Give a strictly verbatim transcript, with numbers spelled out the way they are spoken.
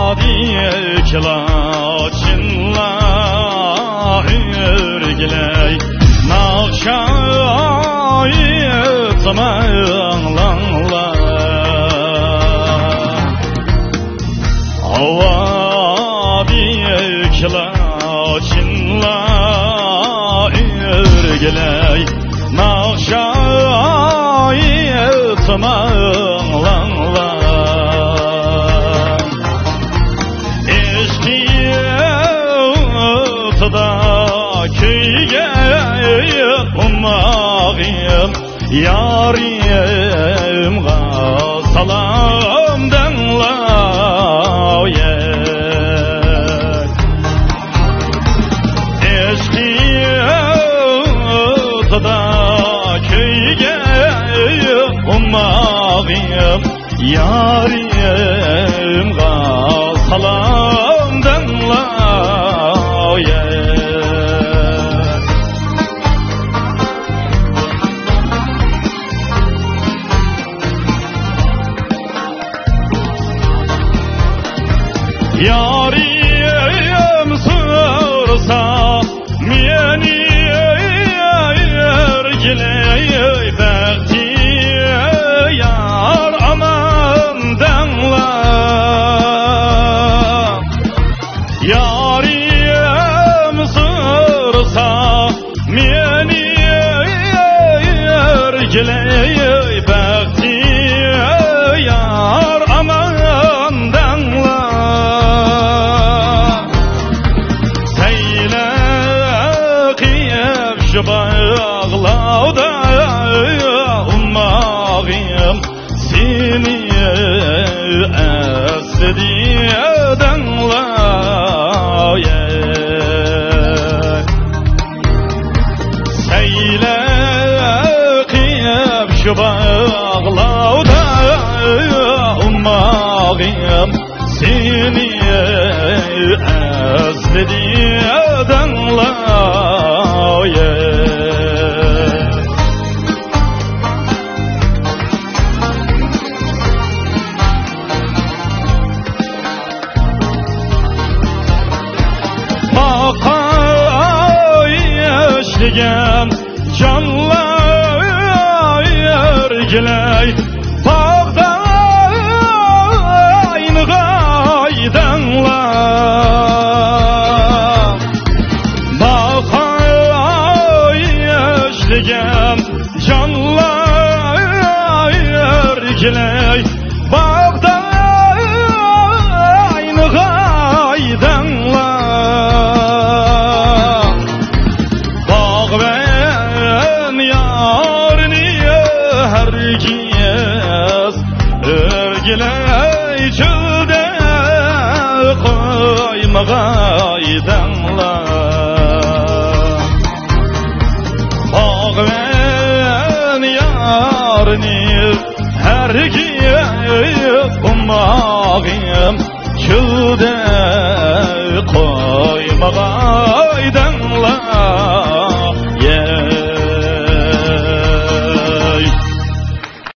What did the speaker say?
ھاۋادىكىلا چىللا ئۆرگىلەي، ناخشا ئېيتسام ئاڭلاڭلار. ھاۋادىكىلا چىللا ئۆرگىلەي، ناخشا ئېيتسام ئاڭلاڭلار. ئىشقى ئوتىدا كۆيگەن ئوماغىم، يارىمغا سالام دەڭلار. ئىشقى ئوتىدا كۆيگەن ئوماغىم، يارىمغا سالام دەڭلار. يارىم سورىسا مېنى، ئۆرگىلەي بەختىيار ئامان دەڭلار. يارىم سورىسا مېنى، ئۆرگىلەي بەختىيار ئامان دەڭلار. سەيلە قىلىپ شۇ باغلاردا ئوماغىم، سېنى ئەسلىدى دەڭلار. سەيلە قىلىپ شۇ باغلاردا ئوماغىم، سېنى ئەسلىدى دەڭلار. باقاي ئىشلىگەن جانلار ئۆرگىلەي، باغدا ئاينىغاي دەڭلار. باقاي ئىشلىگەن جانلار ئۆرگىلەي، باغدا ئاينىغاي دەڭلار. باغۋەن يارنى ھەرگىز ئۆرگىلەي چۆلدە قويمىغاي دەڭلار. باغۋەن يارنى ھەرگىز ئوماغىم، چۆلدە